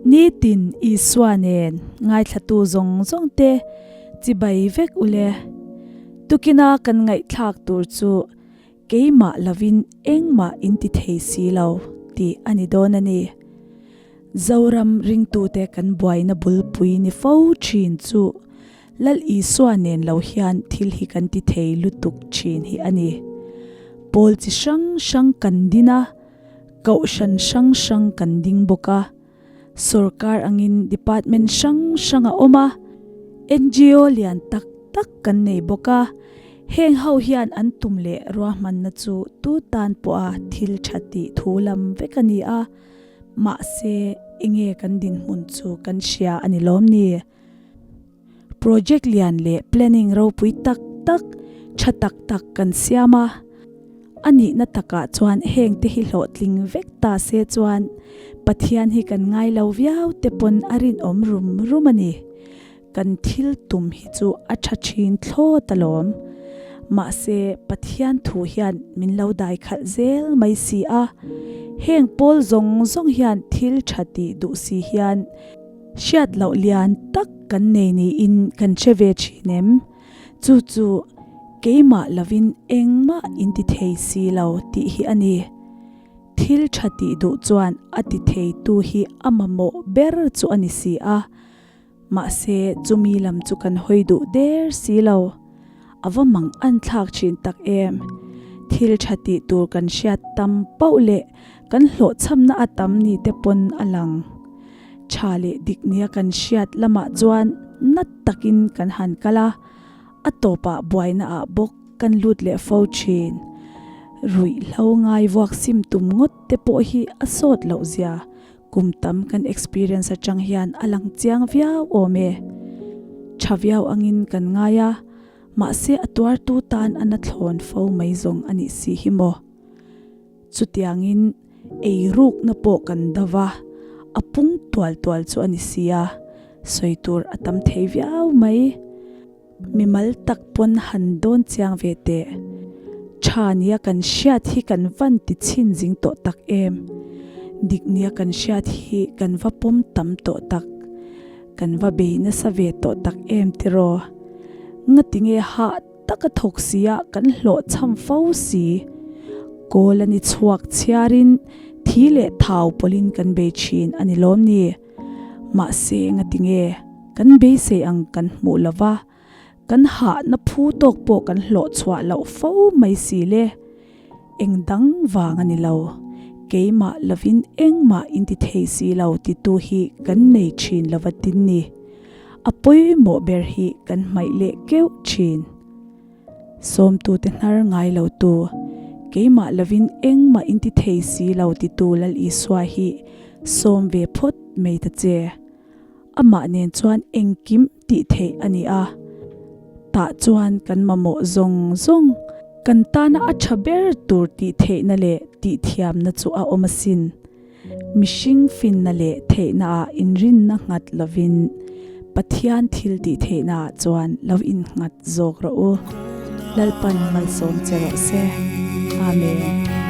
Nitin Isua nen ngaithlatu zawng zawng te chibai vek ule. Tukina kan ngaihthlak tur chu keimah lovin engmah in ti thei si lo tih a ni dawn a ni. Zoram ringtute kan buaina bulpui ni fo thin chu Lal Isua nen lo hian thil hi kan ti thei lutuk thin hi a ni. Pawl chi hrang hrang kan din a, kohhran hrang hrang kan ding bawk a. Sorkar angin department hrang hrang a awm a, NGO lian tak tak kan nei bawk a. Heng ho hian an tum leh ruahmanna chu tu tan pawha thil tha tih thu lam vek a ni a, mahse enge kan dinhmun chu kan hria a ni lawm ni? Project lian leh planning ropui tak tak, tha tak tak kan siam a. A nihna takah chuan heng te hi hlawhtling vek ta se chuan Pathian hi kan ngai lo viau te pawn a rinawm rum rum a ni. Kan thil tum hi chu a tha thin thlawt alawm. Mahse Pathian thu hian min lo dai khalh zel mai si a. Heng pawl zawng zawng hian thil tha tih duh si hian Hriat loh lian tak kan nei niin kan hre ve thin em? Chu chu keimah lovin engmah in ti thei si lo tih hi a ni. Thil tha tih duh chuan a ti theitu hi a mamawh ber chu a ni si a. Mahse chumi lam chu kan hawi duh der si lo. A va mang an thlak thin tak em? Thil tha tih tur kan hriat tam pauh leh kan hlawhchhamna a tam ni te pawn a lang. Tha leh dik nia kan hriat lamah chuan nat takin kan han kal a, a tawpah buaina ah bawk kan lut leh fo thin. Ruihhlo ngai vuak sim tum ngawt te pawh hi a sawt loh zia kum tam kan experience atang hian a lang chiang viau awm e. Tha viau angin kan ngai a, mahse a tuartu tan a na thlawn fo mai zawng a nih si hi maw. Chutiangin ei rukna pawh kan do va, a pung tual tual chu a ni si a, sawi tur a tam thei viau mai. Mimal tak pawn han dawn chiang ve teh. Tha nia kan hriat hi kan van ti chhin zing tawh tak em? Dik nia kan hriat hi kan va pawm tam tawh tak. Kan va bei nasa ve tawh tak em tiraw? Ngatinge hah taka thawk sia kan hlawhchham fo si. Kawl a ni chhuak chhiarin thi leh thau pawlhin kan bei thin a ni lawm ni? Mahse ngatinge kan beisei ang kan hmuh lo va, kan hahna phu tawk pawh kan hlawh chhuah loh fo mai si le. Eng dang vang a ni lo, keimah lovin engmah in ti thei si lo titu hi kan nei thin lo va tin ni. A pawimawh ber hi kan hmaih leh keuh thin. Sawmtute hnar ngai lo tu, keimah lovin engmah in ti thei si lo titu Lal Isua hi sawm ve phawt mai ta che. Amah nen chuan engkim tih theih a ni a, tah chuan kan mamawh zawng zawng kan tana a tha ber tur tih theihna leh tih thiamna chu a awm asin. Mihring finna leh theihnaah inrinna nghat lovin Pathian thil tih theihnaah chuan lo innghat zawk rawh u. Lalpan malsawm che rawh se. Amen.